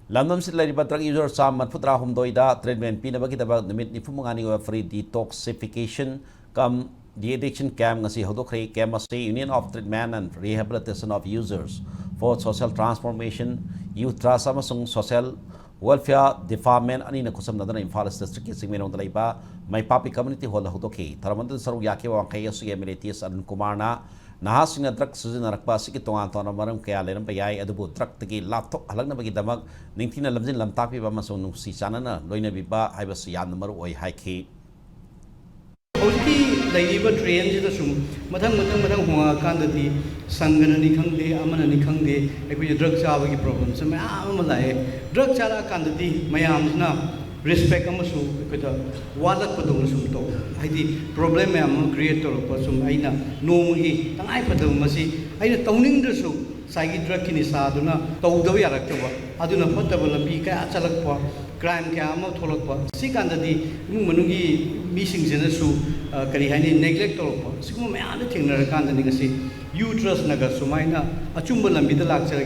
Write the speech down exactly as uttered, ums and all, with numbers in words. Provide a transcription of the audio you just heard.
ꯂꯝꯗꯝꯁꯤꯗ ꯂꯩꯔꯤꯕ drug user ꯆꯥꯝꯃ ꯃꯔꯤꯐꯨ ꯇꯔꯥ ꯍꯨꯝꯗꯣꯏꯗ treatment ꯄꯤꯅꯕꯒꯤꯗꯕꯛ ꯅꯨꯃꯤꯠ ꯅꯤꯐꯨ ꯃꯉꯥꯅꯤ ꯑꯣꯏꯕ free detoxification cum de-addiction camp ꯉꯁꯤ ꯍꯧꯗꯣꯛꯈ꯭ꯔꯦ꯫ Camp ꯑꯁꯤ Union of Treatment and Rehabilitation of Users for Social Transformation, Youth Trust ꯑꯃꯁꯨꯡ Social Welfare Department ꯑꯅꯤꯅ ꯈꯨꯠꯁꯝꯅꯗꯨꯅ ꯏꯝꯐꯥꯜ East Districtꯀꯤ ꯆꯤꯡꯃꯩꯔꯣꯡꯗ ꯂꯩꯕ ꯃꯩꯄꯥꯛꯄꯤ Community Hallꯗ ꯍꯧꯗꯣꯛꯈꯤ꯫ ꯊꯧꯔꯝ ꯑꯗꯨꯗ ꯁꯔꯨꯛ ꯌꯥꯈꯤꯕ ꯋꯥꯡꯈꯩ ꯑꯁꯤꯒꯤ MLA ꯇꯤ ꯑꯦꯁ ꯑꯔꯨꯟ ꯀꯨꯃꯥꯔꯅ ꯅꯍꯥꯁꯤꯡꯅ drug ꯁꯤꯖꯤꯟꯅꯔꯛꯄ ꯑꯁꯤꯒꯤ ꯇꯣꯉꯥꯟ ꯇꯣꯉꯥꯟꯕ ꯃꯔꯝ ꯀꯌꯥ ꯂꯩꯔꯝꯕ ꯌꯥꯏ, ꯑꯗꯨꯕꯨ drugꯇꯒꯤ ꯂꯥꯞꯊꯣꯛꯍꯜꯂꯛꯅꯕꯒꯤꯗꯃꯛ ꯅꯤꯡꯊꯤꯅ ꯂꯝꯖꯤꯡ ꯂꯝꯇꯥꯛꯄꯤꯕ ꯑꯃꯁꯨꯡ ꯅꯨꯡꯁꯤ ꯆꯥꯟꯅꯅ ꯂꯣꯏꯅꯕꯤꯕ ꯍꯥꯏꯕꯁꯤ ꯌꯥꯝꯅ ꯃꯔꯨ ꯑꯣꯏ ꯍꯥꯏꯈꯤ꯫ ꯍꯧꯖꯤꯛꯀꯤ ꯂꯩꯔꯤꯕ trendꯁꯤꯗ ꯁꯨꯝ ꯃꯊꯪ ꯃꯊꯪ ꯃꯊꯪ ꯍꯣꯡꯉꯛꯑꯀꯥꯟꯗꯗꯤ ꯁꯪꯒꯅꯅꯤ ꯈꯪꯗꯦ, ꯑꯃꯅꯅꯤ ꯈꯪꯗꯦ, ꯑꯩꯈꯣꯏꯒꯤ drug ꯆꯥꯕꯒꯤ problemꯁꯦ ꯃꯌꯥꯝ ꯑꯃ ꯂꯥꯛꯑꯦ꯫ Drug ꯆꯥꯔꯛꯑꯀꯥꯟꯗꯗꯤ ꯃꯌꯥꯝꯁꯤꯅ respect ꯑꯃꯁꯨ ꯑꯩꯈꯣꯏꯗ ꯋꯥꯠꯂꯛꯄꯗꯧꯅ ꯁꯨꯝ ꯇꯧ, ꯍꯥꯏꯗꯤ problem ꯃꯌꯥꯝ ꯑꯃ create ꯇꯧꯔꯛꯄ, ꯁꯨꯝ ꯑꯩꯅ ꯅꯣꯡꯃꯒꯤ ꯇꯉꯥꯏ ꯐꯗꯕ ꯃꯁꯤ ꯑꯩꯅ ꯇꯧꯅꯤꯡꯗ꯭ꯔꯁꯨ ꯉꯁꯥꯏꯒꯤ drugꯀꯤ ꯅꯤꯁꯥꯗꯨꯅ ꯇꯧꯗꯕ ꯌꯥꯔꯛꯇꯕ, ꯑꯗꯨꯅ ꯐꯠꯇꯕ ꯂꯝꯕꯤ ꯀꯌꯥ ꯆꯠꯂꯛꯄ, crime ꯀꯌꯥ ꯑꯃ ꯊꯣꯛꯂꯛꯄ, ꯁꯤ ꯀꯥꯟꯗꯗꯤ ꯏꯃꯨꯡ ꯃꯅꯨꯡꯒꯤ ꯃꯤꯁꯤꯡꯁꯤꯅꯁꯨ, ꯑ, ꯀꯔꯤ ꯍꯥꯏꯅꯤ, neglect ꯇꯧꯔꯛꯄ, ꯁꯤꯒꯨꯝꯕ ꯃꯌꯥꯝꯗ ꯊꯦꯡꯅꯔꯀꯥꯟꯗꯅꯤ ꯉꯁꯤ Youth Trustꯅꯒ ꯁꯨꯃꯥꯏꯅ ꯑꯆꯨꯝꯕ ꯂꯝꯕꯤꯗ ꯂꯥꯛꯆꯔꯒꯦ꯫